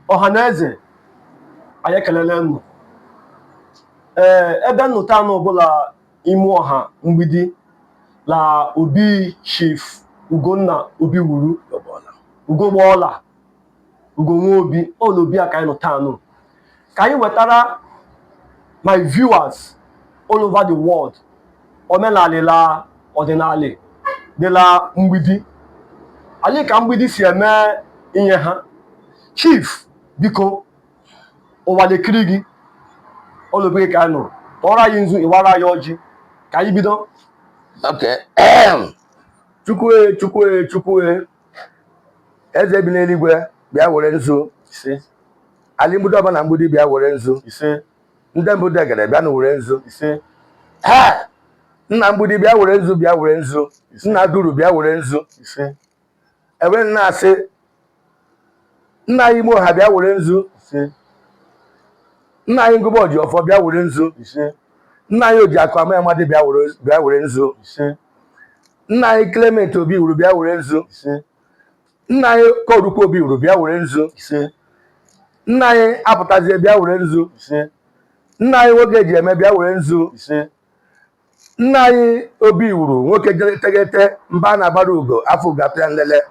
Ọha na eze, anyị ekelele nnụ. Ee, ebe nnụta anụ ọbụla ime ọha Mgbidi la obi Chief Ugonna Obiwuru, Ugogbeọla, Ugo Nwobi, ụlọ obi a ka anyị nọ taa nụ, ka anyị wetara my viewers all over the world omenala la ọdịnala dị la Mgbidi anyị, ka Mgbidi si eme ihe ha. Chief, biko, ụwa na-ekiri gị. Ụlọ obi gị ka anyị nọ. Tọọrọ anyị nzu, ịwara anyị ọjị, ka anyị bido. Okay. Chukwu, Chukwu, Chukwu, eze bi n'eluigwe, bịa were nzu. Ise. Ali Mgbidi ọba na Mgbidi, bịa were nzu. Ise. Ndị mbụ degere, bịa na were nzu. Ise. Ha nna Mgbidi, bịa were nzu, bịa were nzu. Nna duru, bịa were nzu. Ise. Ebe nna asị nna anyị ime ọha, bịa were nzu. Ise. Nna anyị ngụba oji ọfọ, bịa were nzu. Ise. Nna anyị oji akụ ama amadị, bịa were, bịa were nzu. Ise. Nna anyị Clement Obi wuru, bịa were nzu. Ise. Nna anyị Korukwu Obi wuru, bịa were nzu. Ise. Nna anyị apụtazie, bịa were nzu. Ise. Nna anyị nwoke ji eme, bịa were nzu. Ise. Nna anyị Obi wuru, nwoke teghete mba na-agbara ugo afọ ugo atụ ya nlele,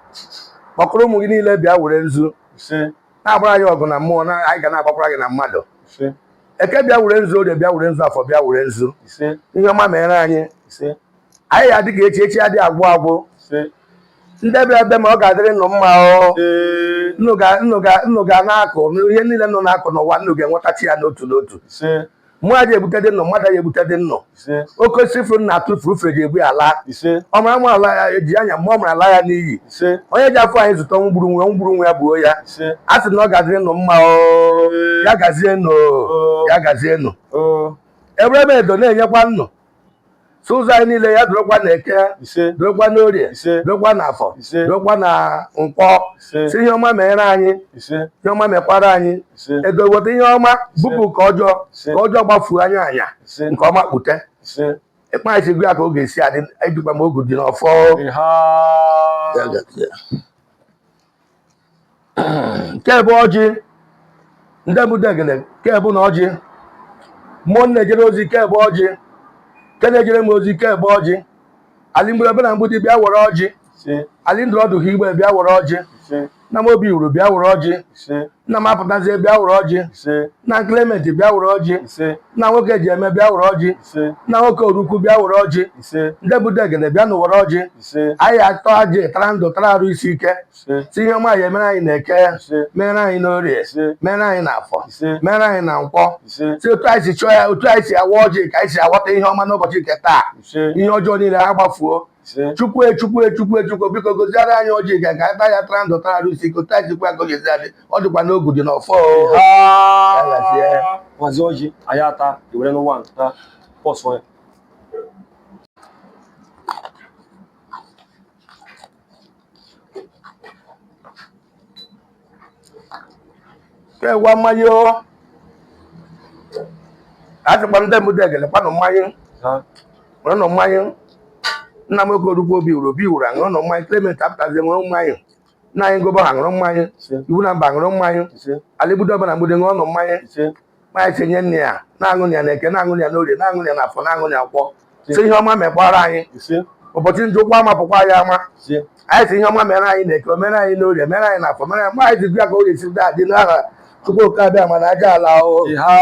kpọkọrọ ụmụ gị niile, bịa were nzu. Ise. Na-agbara anyị ọgụ na mmụọ na anyị ga na-agbakwara gị na mmadụ. Ise. Eke, bịa were nzu. Orie, bịa were nzu. Afọ, bịa were nzu. Ise. Ihe ọma mere anyị. Ise. Anyị ya dịka echi, echi adịghị agwụ agwụ. Ise. Ndị bịa ebe ma ọ ga-adịrị nnụ mma o. Ee. Nnụ ga na-akụ ihe niile nnụ na-akụ n'ụwa, nnụ ga-enwetachi ya n'otu n'otu. Ise. Mmụọ aja ebute dị nnụ, mmadụ aja ebute dị nnụ. Ise. Oke osisi furu nna atụfuru fere ji ebu ya laa. Ise. Ọmara mụ ala ya eji anya mmụọ mara ala ya n'iyi. Ise. Onye ji afọ anyị zụta ọnwụ gburu nwe, ọnwụ gburu nwe ya gbuo ya. Ise. A sị na ọ ga-adịrị nnụ mma o. Ya gazie nụ, ya gazie nụ. O. Ebe edo na-enyekwa nnụ so ụzọ anyị niile, ya dụrụkwa na Eke, Ise. dụrụkwa n'Orie, Ise. dụrụkwa na Afọ, Ise. dụrụkwa na Nkwọ. Ise. Si ihe ọma mere anyị. Ise. Ihe ọma mekwara anyị. Ise. Edo weta ihe ọma, bupụ ka ọjọọ, Ise. ka ọjọọ gbafuo anya anya, Ise. nke ọma kpute. Ise. Ịkpa anyị si gụ ya ka ọ ga-esi adị, ejikwa m ogu dị n'ọfọ. Ịha. Nke bụ ọjị, ndị bụ degede, nke bụ na ọjị mmụọ na-ejere ozi, nke bụ ọjị nke na-ejere m ozi, nke bụ ọjị. Ali Mgbidi ọbụla Mgbidi, bịa were ọjị. Ise. Ali ndụrọdụ ha igbe, bịa were ọjị. Ise. Nna m Obi wuru, bịa were ọjị. Ise. Nna m apụtazie, bịa were ọjị. Ise. Nna Clement, bịa were ọjị. Ise. Nna nwoke ji eme, bịa were ọjị. Ise. Nna nwoke Orukwu, bịa were ọjị. Ise. Ndị bụ degede, bịa na were ọjị. Ise. Anyị atọ ajị, tara ndụ, tara arụ isi ike. Ise. Si ihe ọma ya emere anyị na Eke, Ise. mere anyị n'Orie, Ise. mere anyị na Afọ, Ise. mere anyị na Nkwọ. Ise. Si otu anyị si chọọ ya, otu anyị si awa ọjị, ka anyị si aghọta ihe ọma n'ụbọchị nke taa. Ise. Ihe ọjọọ niile ha gbafuo. Ise. Chukwu, Chukwu, Chukwu, Chukwu, biko goziara anyị ọjị ka anyị taa ya, tara ndụ, tara arụ isi ike, otu anyị sikwa ka ọ ga-esi adị. Ọ dịkwa n'ogu dị n'ọfọ o. Ya gazie. Nwazi ọjị anyị ata, ewere n'ụwa nta pọsụ ya. Kegwa mmanya o, asịkwa ndị mbụ degele kwanụ mmanya. Ha. Ṅụrụnụ mmanya. Nna m oke Orukwu Obi wuru, Obi wuru, aṅụrụnụ mmanya. Clement apụtazie, ṅụrụ mmanya. Nna anyị ngobo ha, ṅụrụ mmanya. Ise. Iwu na mba, ṅụrụ mmanya. Ise. Alibudo ọbụla Mgbidi, ṅụọnụ mmanya. Ise. Mmanya tinye nne ya na-aṅụ ya na Eke, na-aṅụ ya n'Orie, na-aṅụ ya na Afọ, na-aṅụ ya Nkwọ. Si ihe ọma mekwara anyị. Ise. Ụbọchị njọ ụkwụ amapụkwa ya ama. Ise. Anyị si ihe ọma mere anyị na Eke, o mere anyị n'Orie, mere anyị na Afọ, mere anyị. Anyị si ya ka o ga-esi dị n'aha Chukwu Oke Abịa ma na aja ala o. Ịha.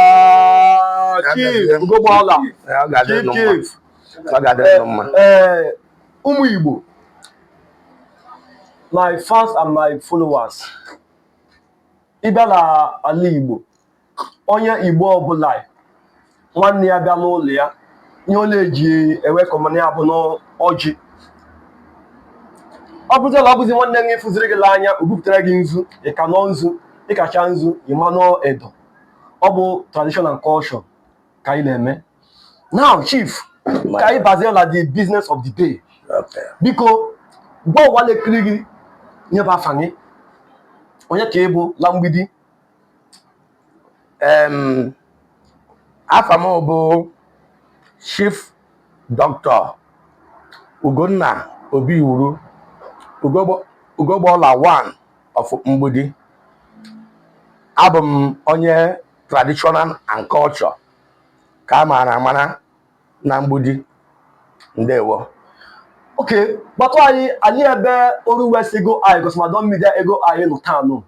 Chief Ugogbeọla. Ọ ga-adịrị Chief nụ mma. Chief. Ọ ga-adịrị nụ mma. Ee, ụmụ Igbo, my fans and my followers, ịbịa n'ala Igbo, onye Igbo ọbụla nwanne ya bịa n'ụlọ ya, ihe ọ na-eji ewe kọmana ya bụ n'ọjị. Ọ bụzi na ọ bụzi nwanne gị fụziri gị n'anya, o bupụtara gị nzu, ị ka nọ nzu, ịkacha nzu, ịmanụ edo. Ọ bụ tradition and culture ka anyị na-eme. Now, Chief, ka anyị bazie na the business of the day. Okay. Biko, gwa ụwa na-ekiri gị nye bụ afa gị, onye ka ị bụ la Mgbidi? Afa m bụ Chief Dr. Ugonna Obiwuru, Ugogbeọla one of Mgbidi. Abụ m onye traditional and culture ka a maara amara na Mgbidi. Ndewo. Okay, gbatụ anyị anyị ebe Oru West Eagle Eye Gosmadon Media Eagle Eye nọ taa nụ.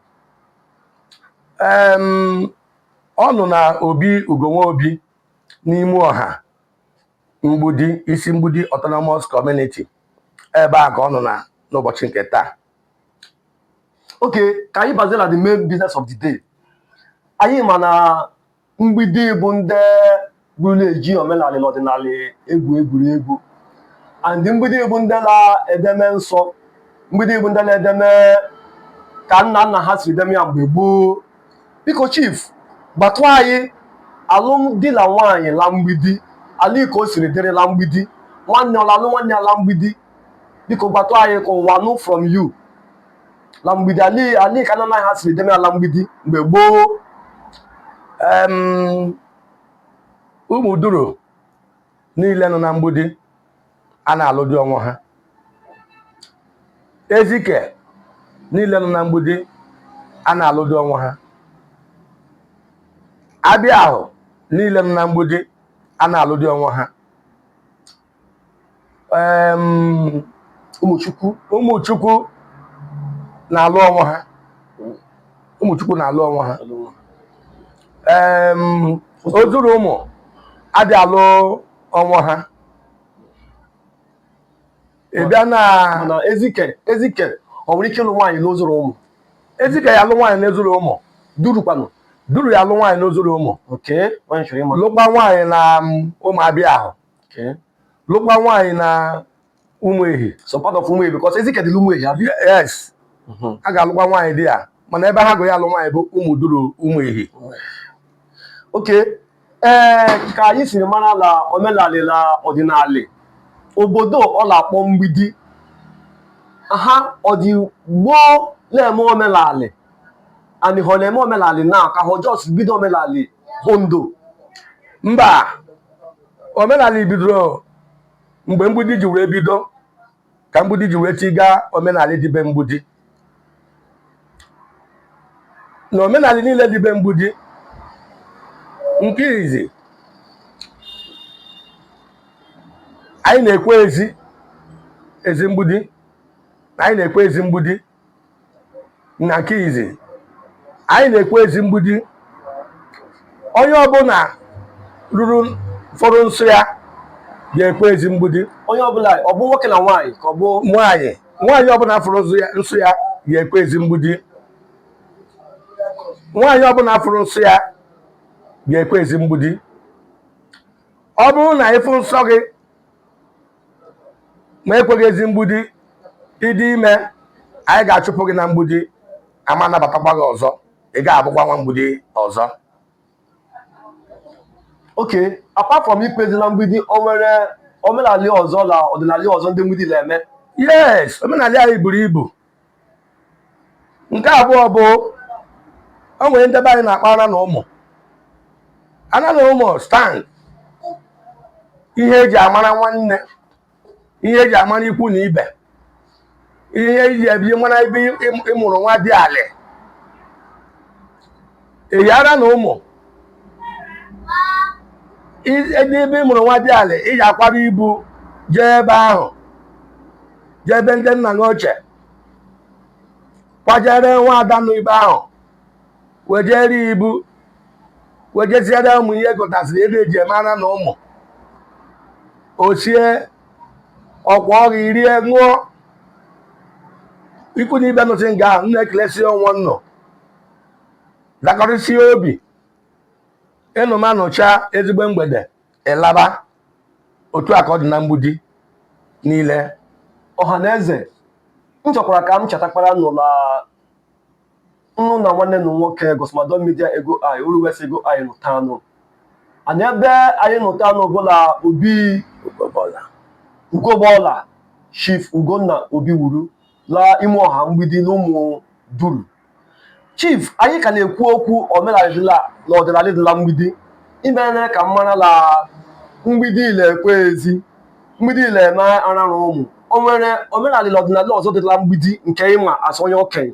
Ọ nọ na obi Ugonwaobi n'ime ọha Mgbidi, isi Mgbidi Autonomous Community. Ebe a ka ọ nọ na n'ụbọchị nke taa. Okay, ka anyị bazie na the main business of the day. Anyị ma na Mgbidi bụ ndị bụ na-eji omenala na ọdịnala egwu egwuregwu, and Mgbidi bụ ndị na-edeme nsọ. Mgbidi bụ ndị na-edeme ka nna nna ha siri deme ya mgbe gboo. Biko chief, gbatụ anyị alụmdi na nwaanyị la Mgbidi, ala ka o siri dịrị la Mgbidi, nwanne ọlalụ nwanne ala Mgbidi. Biko gbatụ anyị ka ụwa nụ from you la Mgbidi, ali ali ka nna nna ha siri deme ala Mgbidi mgbe gboo. Ụmụ duru niile nọ na Mgbidi a na-alụ di onwe ha. Ezike niile nọ na Mgbidi a na-alụ di onwe ha. Abịa ahụ niile nọ na Mgbidi a na-alụ di onwe ha. Ụmụchukwu. Ụmụchukwu na-alụ onwe ha. Ụmụchukwu na-alụ onwe ha. Ozuru ụmụ adị alụ onwe ha. Ị bịa na Mana Ezike, Ezike ọ nwere ike ịlụ nwaanyị n'ozuru ụmụ? Ezike ya alụ nwaanyị n'ezuru ụmụ. Durukwanụ? Duru ya alụ nwaanyị n'ozuru ụmụ. Okay, onye chọrọ ịma. Lụkwa nwaanyị na ụmụ abịa ahụ. Lụkwa nwaanyị na ụmụ ehi. Some part of ụmụ ehi, because Ezike dị ụmụ ehi abi. Yes, a ga-alụkwa nwaanyị dị ya, mana ebe ha go ya alụ nwaanyị bụ ụmụ duru ụmụ ehi. Okay, ee, ka anyị siri mara na omenala na ọdịnala obodo ọ na-akpọ Mgbidi ha ọ dị gboo na-eme omenala, and ha na-eme omenala na ka ha just bido omenala hondo? Mba, omenala bidoro mgbe Mgbidi ji wee bido, ka Mgbidi ji wee tiga omenala dị be Mgbidi. Na omenala niile dị be Mgbidi, nke izi anyị na-ekwe ezi ezi Mgbidi na anyị na-ekwe ezi Mgbidi. Na nke izi anyị na-ekwe ezi Mgbidi, onye ọbụla ruru fọrọ nsọ ya ga-ekwe ezi Mgbidi. Onye ọbụla, ọ bụ nwoke na nwaanyị ka ọ bụ? Nwaanyị, nwaanyị ọbụla fụrụ nsọ ya ga-ekwe ezi Mgbidi. Nwaanyị ọbụla fụrụ nsọ ya ga-ekwe ezi Mgbidi. Ọ bụrụ na ịfụ nsọ gị ma ekweghị ezi Mgbidi, ịdị ime, anyị ga-achụpụ gị na Mgbidi, ama anabatakwa gị ọzọ. Ị ga-abụkwa nwa Mgbidi ọzọ. Okay, apart from ikpe ezi na Mgbidi, o nwere omenala ọzọ na ọdịnala ọzọ ndị Mgbidi na-eme? Yes, omenala anyị buru ibu. Nke abụọ bụ o nwere ndị be anyị na-akpọ ara na ụmụ, ara na ụmụ stand, ihe eji amara nwanne, ihe eji amara ikwu na ibe, ihe eji ebi mara ebe ịmụrụ nwa dị alị eyi ara na ụmụ. Ebe ịmụrụ nwa dị alị, ị ga-akwara ibu jee ebe ahụ, jee ebe ndị nna gị ochie kwajere nwa ada nọ ibe ahụ, wejere ibu, wejeziere ụmụ ihe gotasịrị ego eji eme ara na ụmụ, osie ọkwa ọgha, rie, ṅụọ. Ikwu na ibe nụsị nga ahụ na-ekelesi ọnwụ nnụ, dakọrịsị obi ịnụmanụcha ezigbo mgbede ịlaba. Otu a ka ọ dị na Mgbidi niile. Ọha na eze, m chọkwara ka m chetakwara nụ na nnu na nwanne nụ nwoke Gosmadon Media Eagle Eye, Oru West Eagle Eye nụta anụ ana ebe anyị nụta anụ ọbụla obi Ugogbeọla Chief Ugonna Obi wuru la ime ọha Mgbidi na ụmụ duru. Chief, anyị ka na-ekwu okwu omenala dịla na ọdịnala dịla Mgbidi. Imere ka m mara la Mgbidi na-ekwe ezi, Mgbidi na-eme arara ụmụ. O nwere omenala na ọdịnala ọzọ dịla Mgbidi nke ịma asị onye okenye?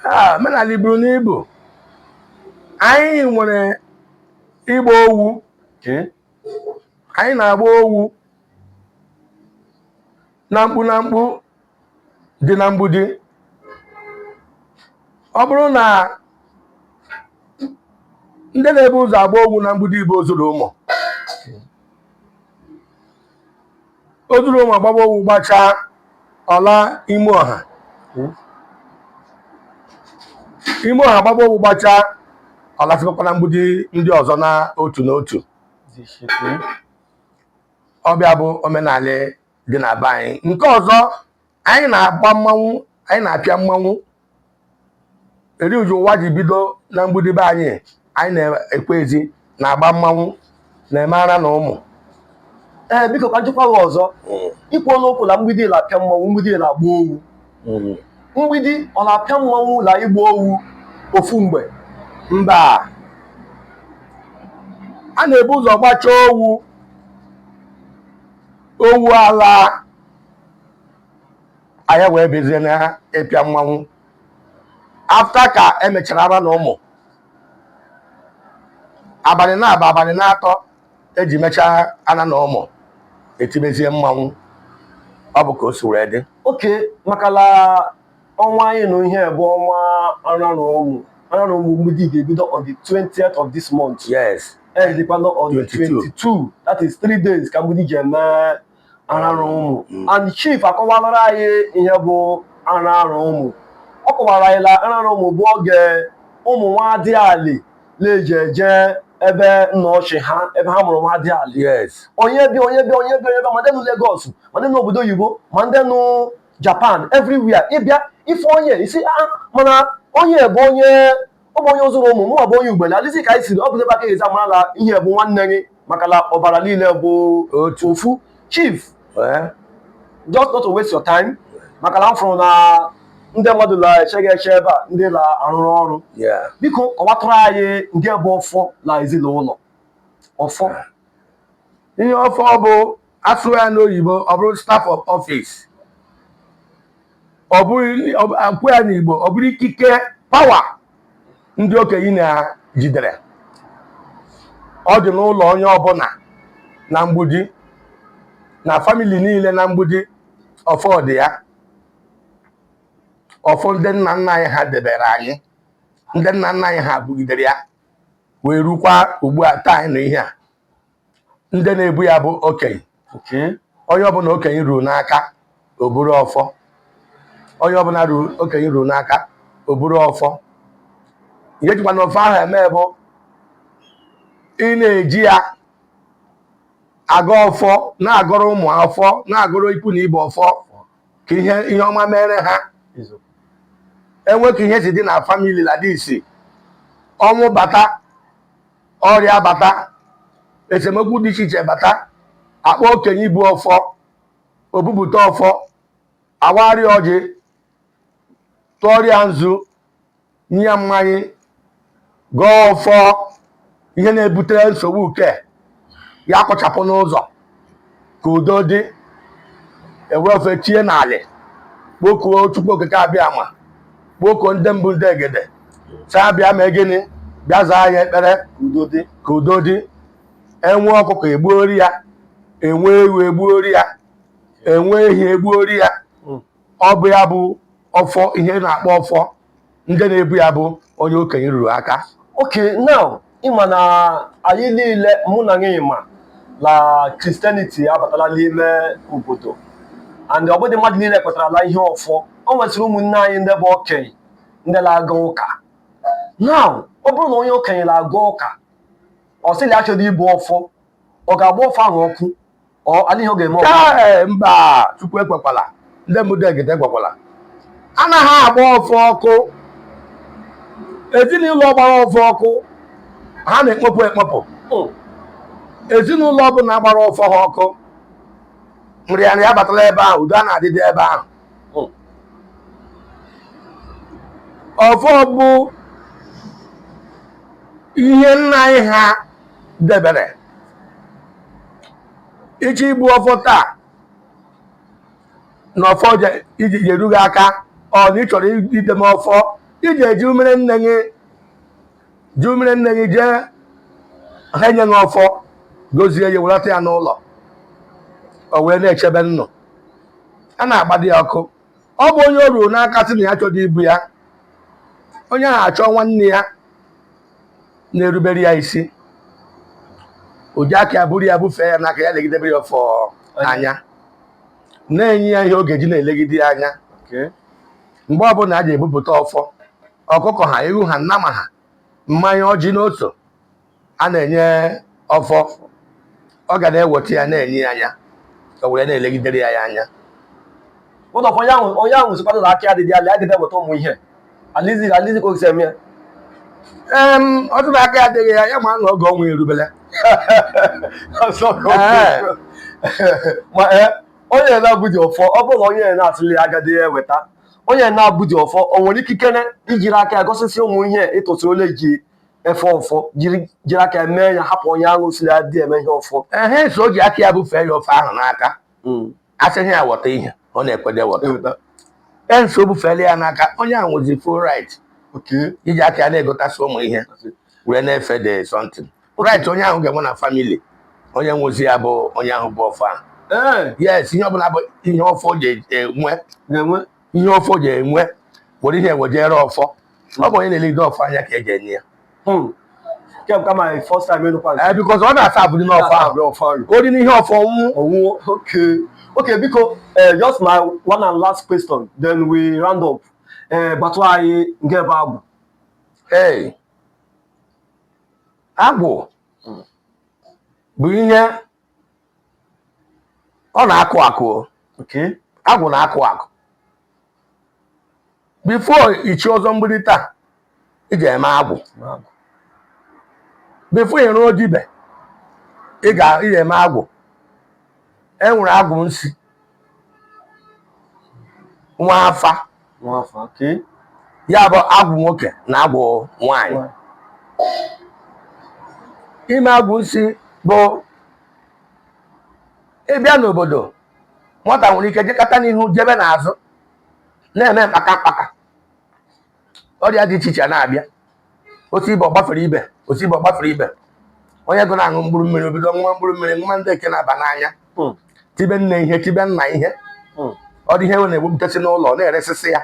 Ha, omenala buru n'ibu. Anyị nwere ịgba owu. Anyị na-agba owu na mkpu na mkpu dị na mgbidi. Ọ bụrụ na ndị na-ebu ụzọ agba owu na mgbidi bụ ozuru ụmụ, ozuru ụmụ agbaba owu gbachaa ọla ime ọha, ime ọha gbaba owu gbachaa ọlasịkwa na mgbidi ndị ọzọ na otu n'otu. Ọbịa bụ omenala dị na be anyị. Nke ọzọ, anyị na-agba mmanwụ, anyị na-apịa mmanwụ eri uju. Ụwa ji bido na mgbidi be anyị, anyị na-ekwe ezi, na-agba mmanwụ, na-eme ara na ụmụ. Ee, biko, ka njikwa gị ọzọ. Ikwuola okwu na mgbidi na-apịa mmanwụ, mgbidi na-agba owu. Mgbidi ọ na-apịa mmanwụ na igba owu ofu mgbe? Mba, a na-ebu ụzọ gbachaa owu, owu ala anyị wee bezie na ịpịa mmanwụ after ka emechara ara na ụmụ abalị na-aba abalị na-atọ eji mechaa ana na ụmụ, etibezie mmanwụ. Ọ bụ ka o si wee dị. Okay, maka na ọnwa anyị nụ ihe bụ ọnwa ara na ụmụ, ara na ụmụ mgbidi ga-ebido on the 20th of this month. Edikwana on the 22. 22, that is 3 days ka mgbidi ji eme ara na ụmụ. And chief akọwalara anyị ihe bụ ara na ụmụ. Ọ kọwara anyị na ara na ụmụ bụ oge ụmụ nwa dị ali na-eji eje ebe nna ochie ha, ebe ha mụrụ nwa dị ali. Onye bịa, onye bịa, onye bịa, onye bịa, ma ndị nụ Lagos, ma ndị nụ obodo oyibo, ma ndị nụ Japan, everywhere, ịbịa ife onye isi a, mana onye bụ onye, ọ bụ onye zụrụ ụmụ mụnwa bụ onye ugbele adịzi ka anyị siri. Ọ bụ ebe aka ezi amara na ihe bụ nwanne gị, maka na ọbara niile bụ otu. Ofu. Chief, just not to waste your time, maka na m fụrụ na ndị mmadụ na-eche gị eche ebe a, ndị na-arụrụ ọrụ. Biko, kọwatụrụ anyị nke bụ ọfọ na ezinụlọ, ọfọ. Ihe ọfọ bụ, asụ ya n'oyibo, ọ bụrụ staff of office. Ọ bụrụ akwụ ya n'Igbo, ọ bụrụ ikike, power ndị okenye na-jidere. Ọ dị n'ụlọ onye ọbụla na mgbidi, na family niile na mgbidi. Ọfọ dị ya, ọfọ ndị nna nna anyị ha debere anyị, ndị nna nna anyị ha bugidere ya wee rukwa ugbu a taa anyị nọ. Ihe a ndị na-ebu ya bụ okenye. Onye ọbụla okenye ruru n'aka, o buru ọfọ. Onye ọbụla ruru okenye ruru n'aka, o buru ọfọ. Ihe jikwa na ọfọ ahụ eme bụ ị na-eji ya aga ọfọ, na-agọrọ ụmụ ọfọ, na-agọrọ ikwu na ibe ọfọ, ka ihe ọma mere ha. Enwe ka ihe si dị na family ladisi, ọnwụ bata, ọrịa bata, esemokwu dị iche iche bata, akpọ okenye ibu ọfọ, obupụta ọfọ, awagharị ọjị, tụọrịa nzu, nye ya mmanya, gọọ ọfọ. Ihe na-ebutere nsogbu uke ya akọchapụ n'ụzọ ka udo dị. Ewere ofe tie n'alị, kpokuo Chukwu Okike abịa ma kpokuo ndị mbụ, ndị egede, saa bịa mee gịnị, bịa zaa ya ekpere. Udo dị. Ka udo dị. Enwe ọkụkọ, egbuori ya. Enwe ewu, egbuori ya. Enwe ehi, egbuori ya. Ọ bụ ya bụ ọfọ. Ihe na-akpọ ọfọ, ndị na-ebu ya bụ onye okenye ruru aka. Okay, now, ịma na anyị niile, mụ na gị, ma na Christianity abatala n'ime obodo, and ọ bụghị mmadụ niile kwetarala ihe ọfọ. O nwesịrị ụmụnne anyị ndị bụ okenye, ndị na-aga ụka. Now, ọ bụrụ na onye okenye na-aga ụka, ọ sịrị achọghị ibu ọfọ, ọ ga-agba ọfọ ahụ ọkụ? Ọ adịghị ọ ga-eme ọfọ? Ee, mba, Chukwu ekwekwala, ndị mbụ egede ekwekwala. Anaghị agba ọfọ ọkụ. Ezinụlọ gbara ọfọ ọkụ, ha na-ekpopụ ekpopụ. Ezinụlọ ọbụla gbara ọfọ ha ọkụ, nrịanrịa abatala ebe ahụ, udo a na-adịdị ebe ahụ. Ọfọ bụ ihe nna anyị ha debere. Ịchọ igbu ọfọ taa na ọfọ iji erughị aka, ọ na ị chọrọ ideme ọfọ, iji eji umere nne gị. Ju mmiri nne gị jee, ha enye gị ọfọ, gozie ya, welata ya n'ụlọ, o wee na-echebe nnụ a na-agbado ya ọkụ. Ọ bụ onye o ruru n'aka sị na ya chọrọ ibu ya, onye ahụ achọ nwanne ya na-erubere ya isi, o ji aka ya buru ya, bufee ya n'aka ya, legidebe ya ọfọ anya, na-enye ya ihe ọ ga-eji na-elegide ya anya. Mgbe ọbụla a ji ebupụta ọfọ, ọkụkọ ha, ewu ha, nnama ha, mmanya, ọjị n'otu a na-enye ọfọ, ọ ga na-eweta ya, na-enye ya anya, o were na-elegidere ya anya. Ụlọ onye ahụ sịkwana na aka ya adịghị ala, agide weta ụmụ ihe alizi alizi ka o si eme ya. Ọtụtụ aka ya adịghị ya, ya ma na oge ọnwa erubele. Ma ee, onye na-abụji ọfọ, ọ bụrụ na onye na-atụli ya agadi ya eweta, onye na-abụji ọfọ, o nwere ikikere ijiri aka ya gosisi ụmụ ihe ịtụsị ole ji efe ọfọ, jiri aka ya mee ya, hapụ onye ahụ siri ya dị eme ihe ọfọ? Ehe, so o ji aka ya bufee ya ofe ahụ n'aka, asịghị ya wọta ihe ọ na-ekwede wọta enso, bufeela ya n'aka, onye ahụ nwezi full right iji aka ya na-egotasị ụmụ ihe were na-efe the something right onye ahụ ga-enwe na family. Onye nwezi ya bụ onye ahụ bụ ọfọ ahụ. Yes, ihe ọbụla bụ ihe ọfọ ji enwe ga-enwe ihe ọfọ ji enwe, were ihe wejere ọfọ, ọ bụ onye na-elegide ọfọ anya ka eji enye ya. Nke bụ my first time ịnụkwa nke. Ee, because ọ na-asa abụdị n'ọfọ ahụ. Ọfọ ahụ. O dị n'ihe ọfọ nwụ. Ọnwụọ. Okay, biko, just my one and last question, then we round up. Gbatụ anyị nke bụ agwụ. Ee, agwụ bụ ihe ọ na-akụ akụ o. Agwụ na-akụ akụ. Before ichi ọzọ mgbidi taa, ị ga-eme agwụ. Before ị rụọ dibe, ị ga-eme agwụ. E nwere agwụ nsi, nwa afa. Nwafọ, okay. Ya bụ agwụ nwoke na agwụ nwanyị. Ime agwụ nsi bụ ịbịa n'obodo, nwata nwere ike jekọta n'ihu, jebe n'azụ, na-eme mkpaka mkpaka, ọrịa dị iche iche na-abịa. Otu ibe ọ gbafere ibe, otu ibe ọ gbafere ibe. Onye gụ na-aṅụ mkpụrụ mmiri, obido nwa mkpụrụ mmiri, nwa ndị eke na-aba n'anya, tibe nne ihe, tibe nna ihe. Ọ dị ihe na-ewepụtasị n'ụlọ, na-eresịsị ya,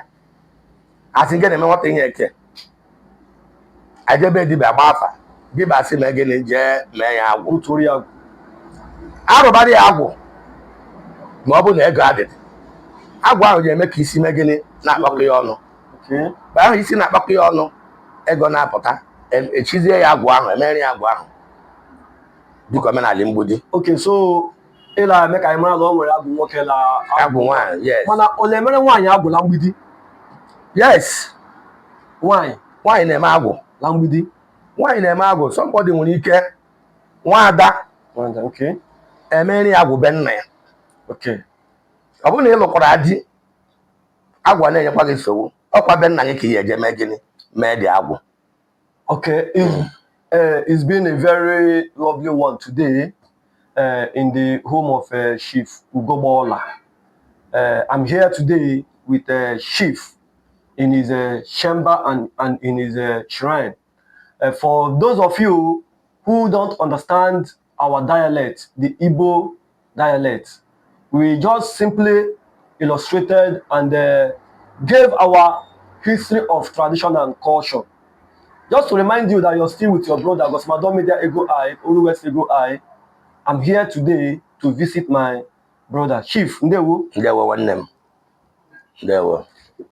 asị nke na-eme nwata ihe eke. Ajebe dibịa gba afa, dibịa asị mee gịnị? Jee mee ya agwụ. Otu ya. Arụbara ya agwụ, ma ọ bụ na ego adịghị, agwụ ahụ ga-eme ka isi mee gịnị? Na-akpakọ ya ọnụ. Mgbe ahụ isi na-akpakọ ya ọnụ, ego na-apụta. Echizie ya agwụ ahụ, emere ya agwụ ahụ dịka omenala mgbidi. Okay, so ịla eme ka anyị mara na o nwere agwụ nwoke na agwụ nwaanyị, yes. Mana ọ na-emere nwaanyị agwụ na mgbidi? Yes. Nwaanyị? Nwaanyị na-eme agwụ. Na mgbidi? Nwaanyị na-eme agwụ. Somebody nwere ike, nwaada emere ya agwụ be nna ya. Ọ bụrụ na ị lụkwara di, agwụ a na-enyekwa gị nsogbu, ọkwa be nna gị ka ị eje mee gịnị? Mee dị agwụ. Okay, it's been a very lovely one today in the home of Chief Ugogbola. I'm here today with Chief in his chamber and in his shrine. For those of you who don't understand our dialect, the Igbo dialect, we just simply illustrated and gave our history of tradition and culture. Just to remind you that you're still with your brother, Gosmadon Media Ego I, Oru West Ego I. I'm here today to visit my brother, Chief. Ndewo. Ndewo, nwanne m, ndewo.